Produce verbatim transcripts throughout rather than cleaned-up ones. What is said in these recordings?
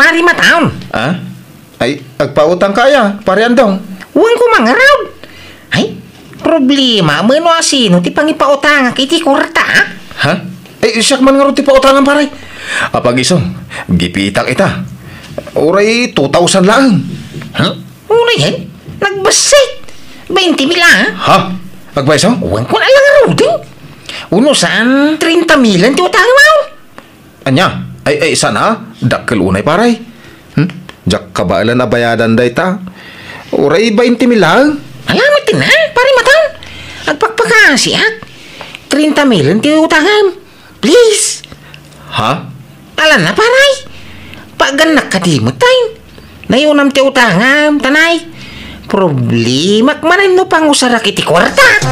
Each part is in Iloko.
Pari Mataon. Ah? Ay, agpautang kaya, Pari Andong? Wen ko mangarud. Ay, problema, mano a sino ti pangipautangak iti kwarta? Ha? Eh, siak man ngarud ti pautangan, pare. Apag isu, gipitak ita. Uray two thousand laeng. Ha? Uray, eh? Nagbassit. Twenty mil, ah? Ha? Agpayso? Wen ko na lang ngaruden. Uno saan, treinta mil ti utangem, ah? Ania? Ay, ay, saan a? Dakkel unay, pare. Hmm? Diak kabaelan a bayadan dayta. Uray twenty mil laeng. Ala met ti na, pare Mataon. Agpakpakasiak. Treinta mil ti utangem. Please. Ha? Ala na, pare. Pagannak kadi met, tay. Nayunam ti utangam, tanay. Problemak manen no pangusarak iti kwarta.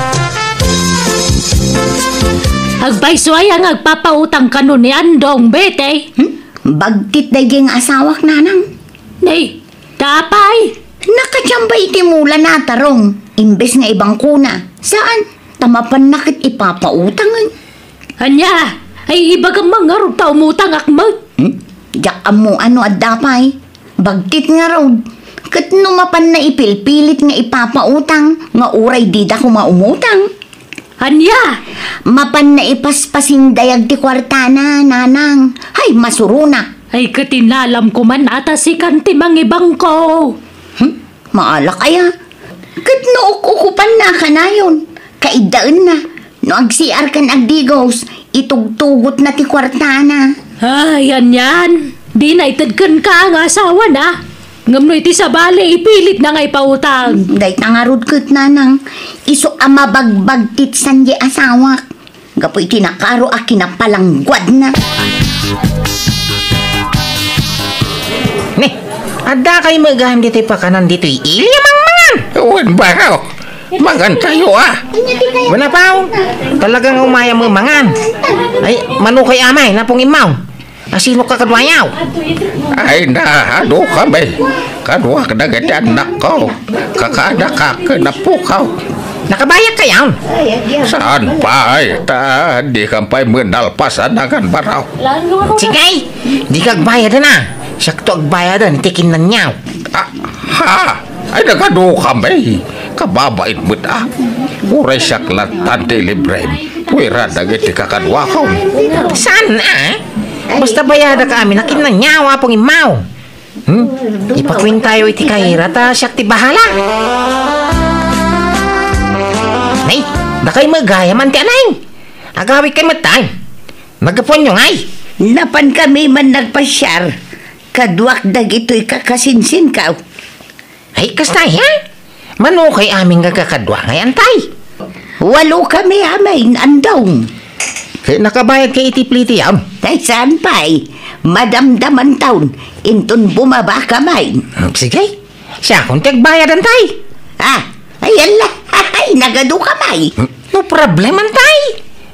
Agpayso aya nga agpapautang kano ni Andong, Betty? Hmm? Bagtit daydi nga asawak, nanang. Nay, tapay. Nakadiam bay iti mula na, Tarong. Imbes nga ibangkona. Saan? Ta mapanna ket ipapautangen. Ania? Ay, ibagam man ngarud ta umutangak met. Hmm? Diak ammo no adda pay. Bagtit ngarud. Ket no mapanna ipilpilit nga ipapautang, nga uray dida koma umutang. Ania? Mapanna ipaspasindayag ti kuartana, nanang. Hay, masuronak. Ay, ket inalam ko man a ta sikan ti mangibangko. Hmm? Maalak aya? Ket no uk-ukupanna kanayon, kaiddaenna. No agsiar ken agdigos, itugtugotna ti kuartana. Ay, anian. Dina ited kenka nga asawana. Ngem no iti sabali, ipilitna nga ipautang. Dayta ngarud ket, nanang, isu a mabagbagtit saan diay asawak. Gapu iti nakaro a kinapalangguadna. Ne, adda kay megan ditoy pakanan ditoy ili a mangmangan. Wen, Barok. Mangan kayo, ah. Wen, Apaw. Talaga nga umayam mangan. Ay, mano kay amay, napong imaw. Asino ka kaduayaw? Ay, naadu kami. Kaduak dagiti annakko. Kakaadakak ken apukaw. Nakabayag kayon? Saan pay? Ta, di kan pay menalpas a nangan, Barok. Sige, di kagbayadan a. Siakto agbayadan iti kinnaniaw. Ah, ha? Ay, nagadu kami. Kababain met a. Uray siak lattan ti librem. Puira dagiti kakaduakon. Saan a? Basta bayadak amin a kinnaniaw, Apong Imaw. Hmm? Ipakuentayo iti kayra ta siak ti bahala. Nay, dakay met gayam ti anay. Agawid kay met tay. Naggapuanyo ngay? Napan kami man nagpasiar. Kaduak dagitoy kakasinsinkaw. Ay, kasta, ha? Mano kay amin nga kakadua ngay, antay? Walo kami amin, Andong. Kay nakabayad kay iti plitiam? Ay, saan pay? Madamdaman taon, inton bumaba ka main. Hmm, sige. Siakon ti agbayad, antay. Ah, ay, ala. Ay, nagadu ka may. Hmm, no problem, antay.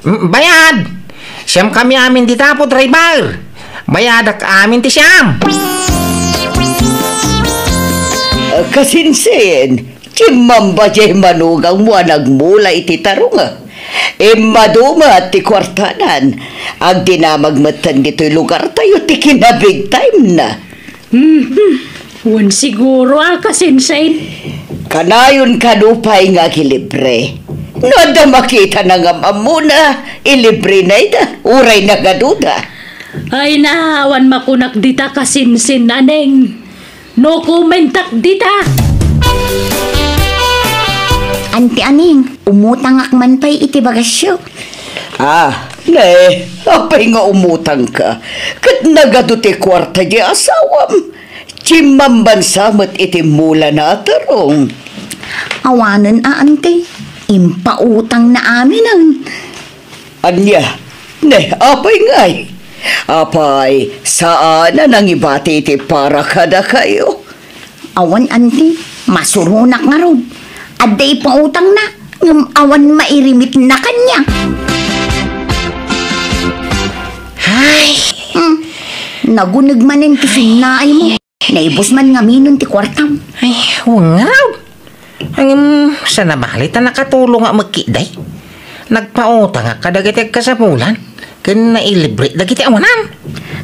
Mm, bayad. Siam kami amin dita, apo driver. Bayadak amin ti siam. Kasinsin, timmamba diay manugangmo a nagmula iti tarunga. Immaduma ti kuartanan. Agdinamag metten ditoy lugartayo ti kinabig time na. Mhm. Wen siguro a kasinsin. Kanayon kano pay nga agilibre. No adda makita na nga mamuna, ilibre na ida, uray nagaduda. Ay na, awan makunak dita kasinsin, aneng. No commentak dita. Anti aneng, umutangak man pay iti bagasyo. Ah, ne, apay nga umutangka? Ket nagadu ti kuarta di asawam. Timmambansa met iti mula na a tarong. Awanen a, ante. Impautang na aminen. Ania? Ne, apay ngay? Apay, saan a nangibati iti para kadakayo? Awan, ante. Masuronak ngarud. Adda ipautangna, ngem awan mairimit na kaniak. Ay. Hmm. Naguneg manen ti sinnaaymo. Naibus man ngamin ti kuartam. Ay, wengraw. Ngem, saan a bali ta nakatulongak met ketdi. Nagpautangak kadagiti agkasapulan, ken nailibre dagiti awanan.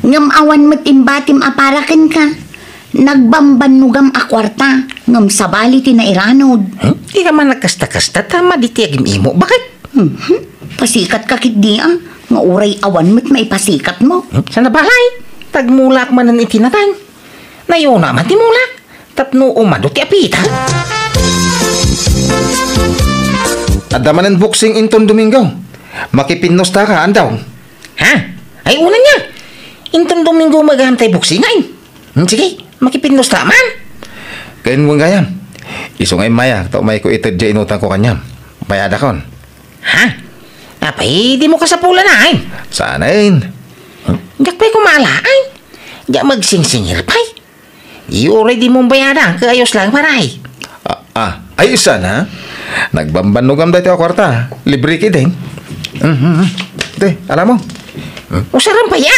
Ngem awan met imbatim a para kenka. Nagbambannogam a kuarta, ngem sabali ti nairanod. Hmm? Di ka man nagkasta-kasta, ta madi ti agim-imo. Bakit? Mhm. Pasikat ka ketdi, a, nga uray awan met maipasikatmo. Hmm? Sana balay, tagmulak manen iti natay. Nayuna man ti mulak, tapno umado ti apita. Adda manen boxing inton Domingo. Makipinnusta ka, andaw? Ha? Ay, una niya. Inton Domingo magamtay boxing, ay. Hmm, sige, makipinnusta man. Ken mo gayam. Isu nga immaya, ta umayko ited diay inutangko kaniam. Bayadakon. Ha? Apay, dimo kasapulan, ay? Saanen? Diak pay kumala, ay. Diak magsingsingir pay. Di uray dimo bayada, kaayos lang, paray. Ah, ah, ay, sana. Nagbambannogam daytoy a kuarta. Libre ki din. Mhm. Te, alam mo? Usaram pay, ha?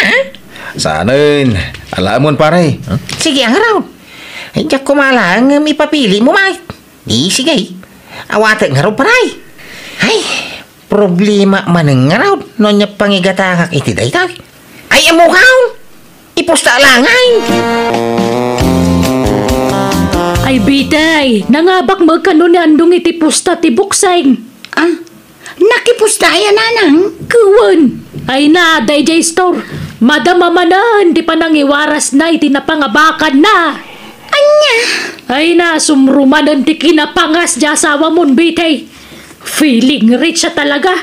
Saanen. Alamon, pare. Sige, ang raw. Ay, diak kumala, ngem ipapili mo, Mike. Di, sige. Awatek ngarud, paray. Ay, problema manen ngarud no ania pangigatangak iti daytoy. Ay, ammokaw! Ipusta lang, ay! Ay, bitay, nangabak met kano ni Andong iti pusta ti boxing. Ah, nakipusta aya, nanang? Wen. Ay na, daydiay store. Madama manen ti panangiwarasna iti napangabakanna. Ania? Ay na, sumrumanen ti kinapangas diay asawamon, bitay. Feeling rich a talaga.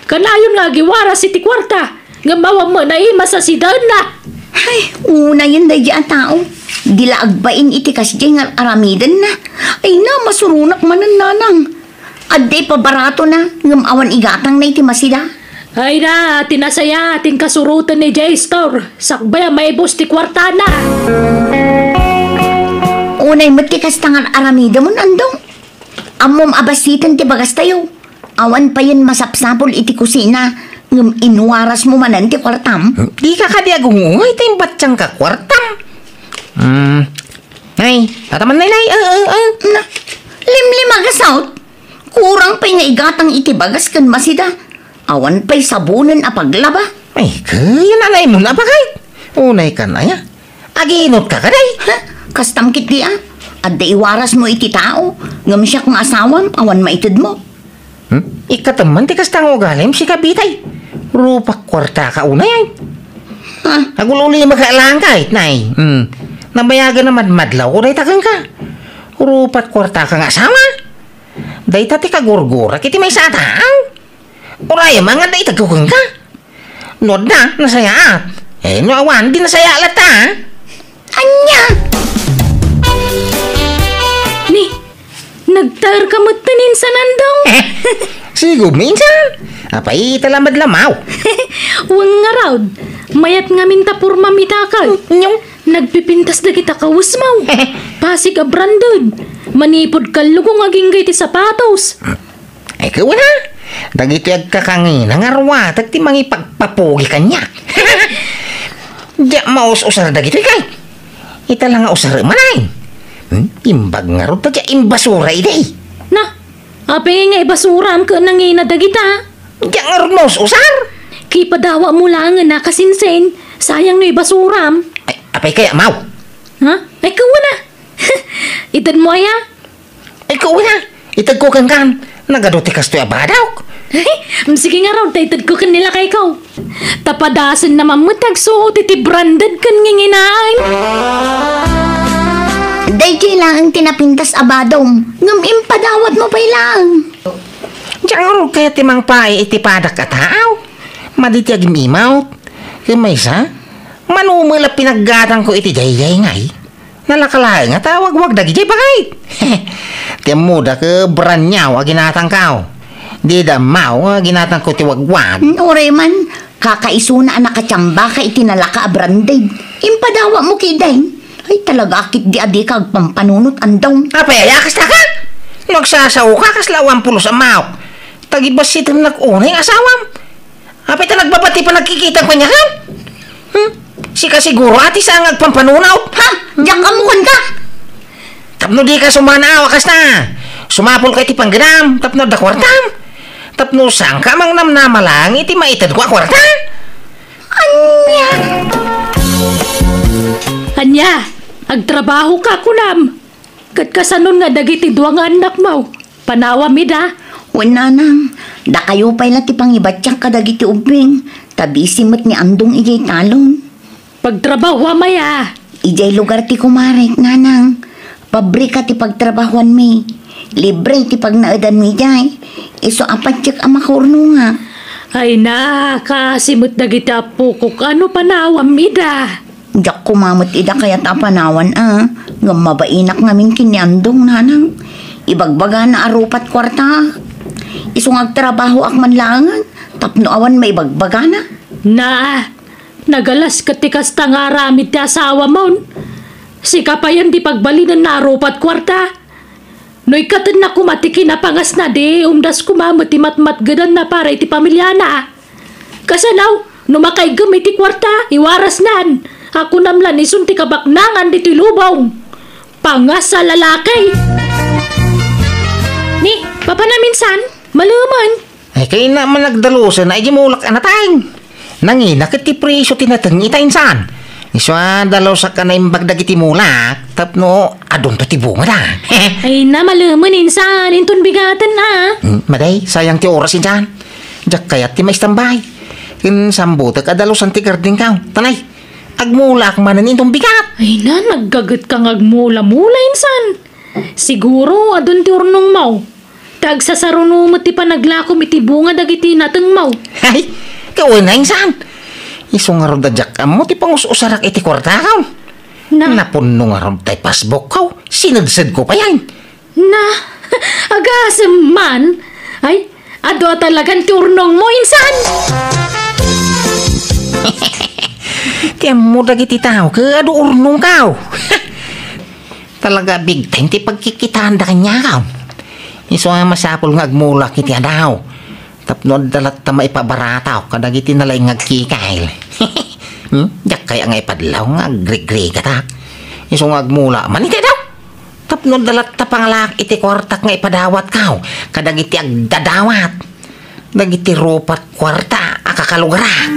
Kanayon nga agiwaras iti kuarta, ngem awan met naimas a sidaenna. Ay, unayen daydiay a tao. Di la agbain iti kasdiay nga aramidenna. Ay na, masuronak manen, nanang. Adda ipabaratona, ngem awan igatangna iti masida. Ay na, ti nasayaat ti kasuroten ni Jay Store. Sakbay a maibus ti kuartana. Unay met ti kasta nga aramidemon, Andong. Ammom a bassiten ti bagastayo. Awan payen masapsapul iti kusina, ngem inwarasmo manen ti kuartam. Dika kadi agung-ungay ta imbattiangka kuartam. Hmm. Nay, tataman, nay, nay. Ah, ah, ah. Na, limlimag a saot. Kurang pay nga igatang iti bagas ken masida. Awan pay sabonen a paglaba. Ay, kaya nanay mo na bakit? Unay ka na ya. Aginot ka kaday? Ha? Kastam ketdi a. Adda iwarasmo iti tao. Ngem siak nga asawam, awan maitedmo. Hmm? Ikateman ti kasta nga ugalim, sika bitay. Rupak kuarta ka unay, ay. Ha? Agul-ulimaka lang ka, itnay. Hmm. Nabayagan a madmadlaw ko dayta kenka. Rupak kuarta ka nga asawa. Dayta ti kagurgurak iti maysa a tao. Urayem nga adda ited ko kenka. No adda, nasayaat. Eh, no awan, di nasayaat latta, a. Ania? Ni, nagtaer ka met ti insan, Andong? Sigom, insan. Apay, ita la madlamaw. Wen ngarud, mayat ngamin ta purmam ita, kay. Nyong? Nagpipintas dagita kawesmo. Pasig a branded. Manipud kallugong agingga iti sapatos. Ay, kuana, dagitoy agkakangina nga ruatek ti mangipagpapugi kaniak. Diak maus-usar dagitoy, kay. Ita la nga usarem, ay. Hmm? Imbag ngarud ta diak imbasura idi. Na, apay nga ibasuram ket nangina dagita? Diak ngarud maus-usar. Kipadawatmo laengen a kasinsin, sayang no ibasuram. Ay, apay kaya, maw? Ha? Ay, kuana. Itedmo aya? Ay, kuana. Itedko kenkan. Nagadu ti kastoy a badawk. Sige ngarud, ta itedko ken ni lakayko. Ta padasenna man met ti agsuot iti branded ken nginginaan. Daydiay laeng ti napintas a badom, ngem impadawatmo pay laeng. Diak ngarud kayat ti mangpaay iti padak a tao. Madi ti agim-imawt. Ken maysa, mano met la pinaggatangko iti daydiay ngay. Nalaka laeng a tawagwag dagiti bagay. Ti ammoda ket brand new a ginatangko. Dida ammo nga ginatangko ti wagwag. Uray man, kakaisuna a nakatiambaka iti nalaka a branded. Impadawatmo ketdin. Ay, talaga ketdi a dika agpampanunot, Andong. Apay aya, kasta ka? No agsasaoka, kasla awan pulos a maok. Tagibassitemnak unay nga asawam. Apay ta nagbabati panagkikitam kaniak? Hmm? Sika siguro a ti saan nga agpampanunot. Ha? Diak ammo kenka? Tapno dika sumanaaw a kasta, sumapulka iti panggenam tapno adda kuartam. Tapno saanka a mangnamnama laeng iti maitedko a kuarta. Ania? Ania, agtrabahoka kunam? Ket kasanon nga dagiti dua nga annakmo? Panawam ida? Wen, nanang, dakayo pay la ti pangibatiak kadagiti ubbing, ta busy met ni Andong idiay talon. Pagtrabahoam aya? Idiay lugar ti kumarek, nanang. Pabrika ti pagtrabahoanmi. Libre ti pagnaedanmi idiay. Isu a patiek a makaurnongak. Ay na, kaasi met dagiti appokok. Ano panawam ida? Diak koma met ida kayat a panawan a. Ngem mabainak ngamin ken ni Andong, nanang. Ibagbagana a rupat kuarta. Isu nga agtrabahoak man laengen tapno awan maibagbagana. Na, nagalas ket ti kasta nga aramid ti asawamon. Sika payen ti pagbalinenna a rupat kuarta. No ikkatenna koma ti kinapangasna, di umdas koma met ti matmatgedanna para iti pamiliana. Kasano, no makaiggem iti kuarta, iwarasnan. Kunam lan isun ti kabaknangan ditoy lubong. Pangas a lalaki! Ni, papanam insan? Malemen. Ay, kayna man nagdalusen, ay, di mulak a nateng. Nangina ket ti presyo ti nateng ita insan. Isu a dalusak a naimbag dagiti mulak, tapno adunto ti bungada. Ay na, malemen insan, inton bigaten a. Hmm, maday, sayang ti oras insan. Diak kayat ti maistambay. Ken sambutek a dalusan ti gardenko. Tanay, agmulak manen inton bigat. Ay na, naggagetka nga agmula-mula insan. Siguro, adun ti urnongmo. Ta agsasaruno met ti panaglakom iti bunga dagiti natengmo. Ay, kawen a insan. Isu ngarud a diak ammo ti pangus-usarak iti kuartako. Na. Napunno ngarud tay passbookko. Sinedsedko payen. Na, agasem man. Ay, adu a talagan ti urnongmo, insan. Ti ammo dagiti tao, ket adu urnongko. Talaga big time ti pagkikitaanda kaniak. Isu a masapul nga agmulak iti adaw. Tapno adda latta maipabaratak kadagiti nalaing nga agkikil. Hmm? Diak kaya nga ipadlaw nga agrigrigatak. Isu nga agmula man iti adaw. Tapno adda latta pangalak iti kuartak nga ipadawatko kadagiti agdadawat. Dagiti rupat kuarta a kakalugara.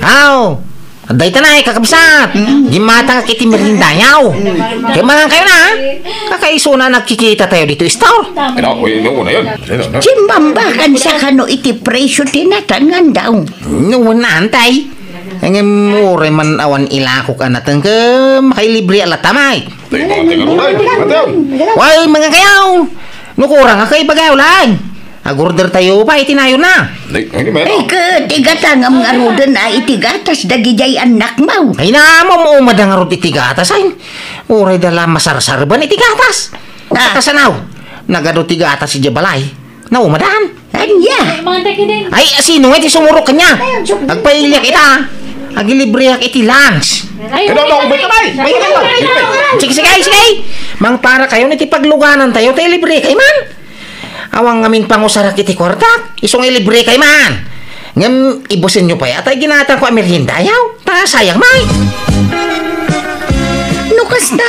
Aw! Adda ita nay, kakabsat! Mm. Gimmatangak iti meriendayo. Mm. Kaya mangan kayo na, ha? Kakaisuna nagkikita tayo dito, istor. Ay, naku, eh, naku na yun. Ayun, ano? Simmambakan sa kano iti presyo ti nateng nga adaw. No, wala, antay. Ngem uray man awan ilakok a nateng ket makailibre a latta, may. Tay, mga taga Rulay, mga tayo. Way, mga kayaw! No kurang a kaibagaw lang. Agorder tayo pa iti nayon na. Ay, ay, di ba? Ay, ket igatangam ngaruden a iti gatas dagidiay annakmo. Ay, naamam, umada ngarud iti gatas, ay. Uray da la masarsarban iti gatas. Ah. Kasanaw, nagadu ti gatas iti balay. Naumadan. Ania? Ay, sino nga iti sumurok kanya? Agpailiak ita. Agilibreak iti lunch. Ay, ano, ano, umay ka, bay? Ay, ano, ano? Sige, sige, sige. Mang para kayo na iti pagluganan tayo, tayo libre kay man. Awang ngamin pangusarak iti kuartak, isu nga ilibre kay man. Ngem, ibusen nyo pa yata, ginatang ko a meriendayaw. Ta, sayang, may. No kasta,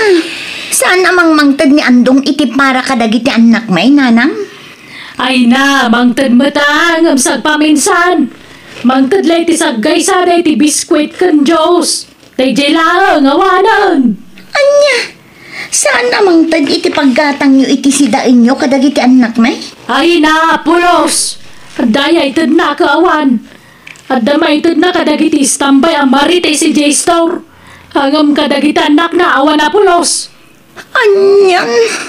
saan a mangmangted ni Andong iti para kadagiti annak, may, nanang? Ay na, mangted met a ngem sagpaminsan. Mangted la iti saggaysada iti biskuit ken juice. Daydiay laeng awanen. Ania? Saan a mangted iti paggatangyo iti sidaenyo kadagiti annakmi? Ay na, pulos! Adda aya itedna ket awan. Adda maitedna kadagiti istambay a Marites idiay store. Ngem kadagiti annakna awan a pulos. Anian?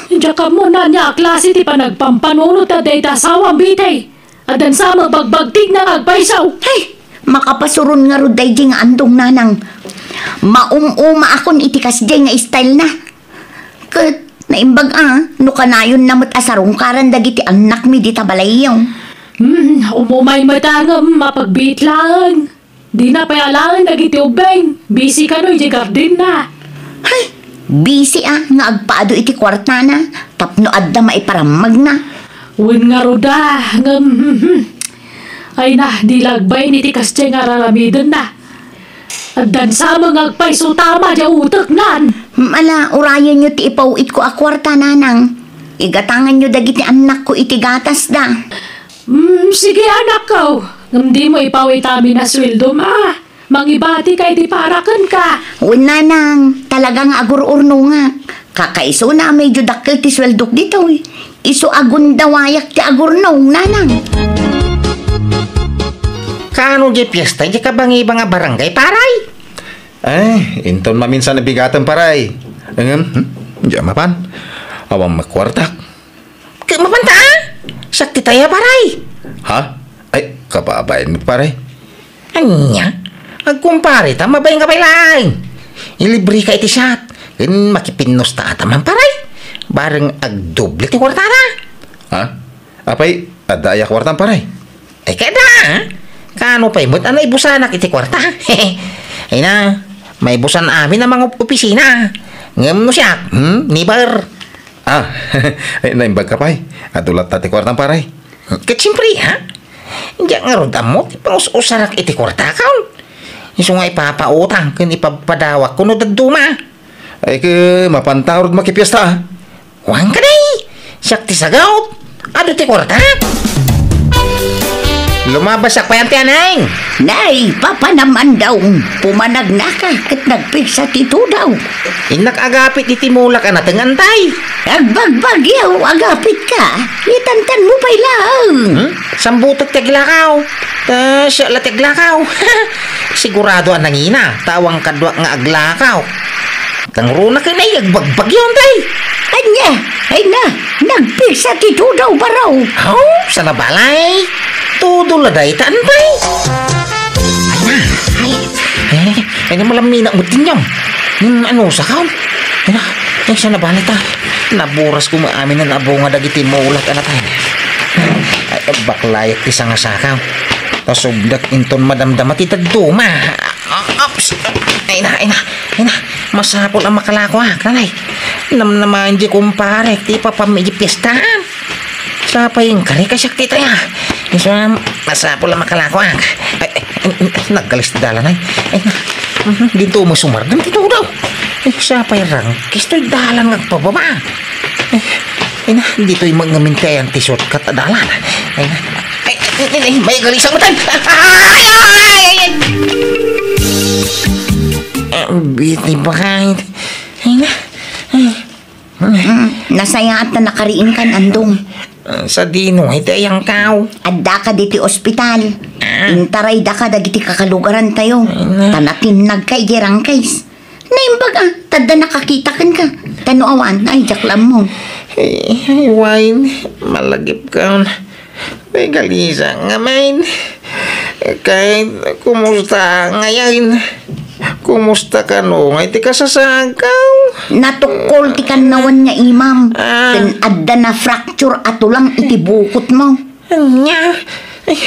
Diak ammo no ania a klase ti panagpampanunot a dayta asawam, Bitay. Addan sa mabagbagtigna nga agpayso. Hey! Makapasuron ngarud daydi nga Andong, nanang. Maum-umaakon iti kasdiay nga style na. Ket naimbag a, no kanayonna met a sarungkaran dagiti annakmi dita balayyo. Hmm, umumay met a ngem mapagbiit laeng. Dina pay alaen dagiti ubbing. Busy kano iti gardenna. Hay! Busy a nga agpaadu iti kuartana tapno adda maiparammagna. Wen ngarud a, ngem, hmm, hmm. Ay na, di la agbain iti kasdiay nga ar-aramidenna. Addan sa met nga agpayso tama diay uteknan. Mala, urayenyo ti ipaw-itko a kuarta, nanang. Igatanganyo dagiti annakko iti gatasda. Hmm, sige, anakko. Ngem dimo ipaw-it amin a sueldom a. Mangibatika iti para kenka. Wen, nanang, talaga nga agur-urnongak. Kakaisuna a medyo dakkel ti sueldok ditoy. Isu a gundawayak ti agurnong, nanang. Kaano diay fiesta diay kabangibang a barangay, paray? Ay, inton maminsan a bigatem, paray. Ngem, hmm? Diay mapan. Awan met kuartak. Ket mapanta, a? Siak ti taya, paray. Ha? Ay, kababain mo, paray. Ania? Agkumpare ta, mabain ka pay laeng. Ilibre ka iti siak. Ken makipinnusta ta man, paray. Bareng agdoble ti kuarta ta. Ha? Apay, adda aya kuartam, paray? Ay, kada, a? Kaano pay met a naibusanak iti kuarta? Ay na, maibusan amin a mangopisina. Ngem no siak, hmm, never. Ah, ay, naimbag ka pay. Adu latta ti kuartam, paray. Ket siempre, a? Diak ngarud ammo ti pangus-usarak iti kuartakaw. Isu nga ipapautang ken ipapadawak kuno dadduma. Ay, ket mapanta ngarud makipiesta, a? Wen kadi, siak ti sagut. Adu ti kuarta. Lumabas siak pay, Auntie Aneng. Nay, papanam, Andong, pumanagnaka ket nagpigsa ti tudaw. Innak agapit iti mulak a nateng, Antay. Agbagbagyaw, agapit ka. Itantan mo pay laeng. Hmm? Sambutek ti aglakaw. Ta siak la ti aglakaw. Sigurado a nangina, ta awan kaduak nga aglakaw. Tangruna ken ay agbagbagyo, Antay. Ania? Ay na, nagpigsa ti tudaw, baro. Aw, sanabalay. Tudo la dayta, Antay. Ay na, ay. Eh, ay na, malamina mo, Tinyong. Hmm, ano, sakaw? Ay na, ay, sanabalay ta. Naburas ko maamin a nabunga dagiti mulak, anak, ay. Ay, baklayat ti sangasakaw. Pasubdak inton madamdama ti dadduma. Ah, ops! Ay na, ay na, ay na. Masapul a makalakoak, nanay. Namnamaen di kumparek ti ipapam iti piestaan. Sapay inkari ka siak ti taya. Isu, masapul a makalakoak. Ay, ay, ay, ay, naggalis ti dalan, ay. Ay na. Mhm, dinto mo sumardeng ti tudaw. Ay, sapay rangkis toy dalan nga agpababa. Ay, ay na, ditoy ngamin ti ayan ti shortcut a dalan. Ay na. Ay, ay, ay, ay, may galisang matan. Ay, ay, ay, ay, ay. Ah, biti bakay. Ay na. Ay. Mm, nasayaat ta nakariingkan, Andong. Ah, sadino iti ayangkaw? Addaka diti ospital. Ah. Intaraydaka dagiti kakalugarantayo. Ay na. Ta natinnagka idiay rangkis. Naimbag a, ta adda nakakita kenka. Ta no awan, ay, diak la ammo. Ay, ay, Wine, malagipkon. Ay, galisa ngamin. Kay, kumusta ngamin? Kumusta kano nga iti kasasagkaw? Natukkol ti kannawan nga imam. Ah. Ken adda na-fracture a tulang iti bukotmo. Ania? Ay,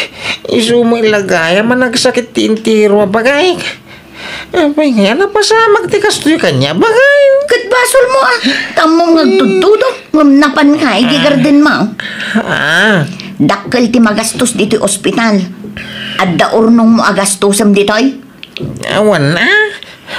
isu met la gayam a nagsakit ti entero a bagik. Apay nga napasamak ti kastoy kaniak, bagay? Ket basolmo a, ta ammom nga agtudtudok, ngem napanka iti gardenmo. Ah. Dakkel ti magastos ditoy ospital. Adda urnongmo a gastosem ditoy? Awan a.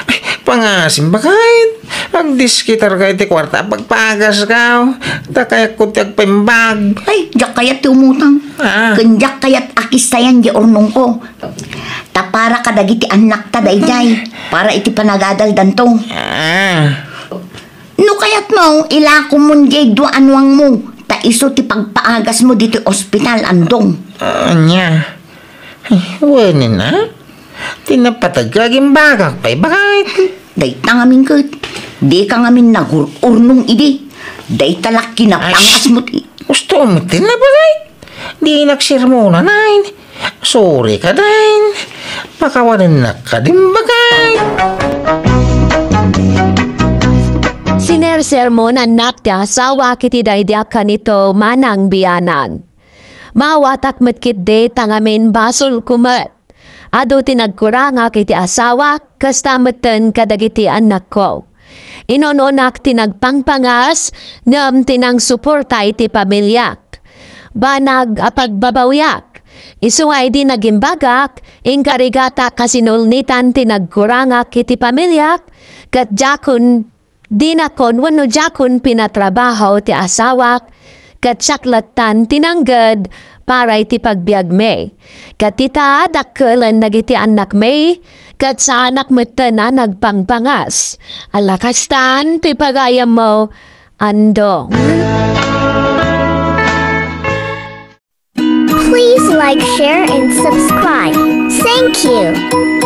Ay, pangasim, bagay. Agdiskitarka iti kuarta a pagpagaskaw. Ta kayatko ti agpaimbag. Ay, diak kayat ti umutang. Ah. Ken diak kayat a kistayan di urnongko. Ta para kadagiti annakta daydiay, para iti panagadaldanto. Ah. No kayatmo, ilakomon diay dua a nuangmo, ta isu ti pagpaagasmo ditoy ospital, Andong. Ania? Ay, wen a? Ti napateg ka agimbagak pay, bagay. Dayta ngamin ket, dika ngamin nagur-urnong idi. Dayta la kinapangasmo ti. Gusto mo ti na, bagay? Dinak sermonan, ay. Sorry ka, dayn. Pakawanennak ka din, bagay. Sinersermonannak ti asawak iti daydi a kanito, manang bianan. Maawatak met ketdi ta ngamin basolko met. Adu ti nagkurangak iti asawak, kasta metten kadagiti annakko. Inun-unak ti nagpangpangas, ngem ti nangsuporta iti pamiliak. Banag a pagbabawiak. Isu nga idi nagimbagak, inkarigatak a sinulnitan ti nagkurangak iti pamiliak, ket diakon dinakon wenno diakon pinatrabaho ti asawak, ket siak lattan ti nangged para iti pagbiagmi. Ket ita, dakkel dagiti annakmi, ket saanak metten a nagpangpangas. Ala kastan ti pagayammo, Andong. Please like, share, and subscribe. Thank you.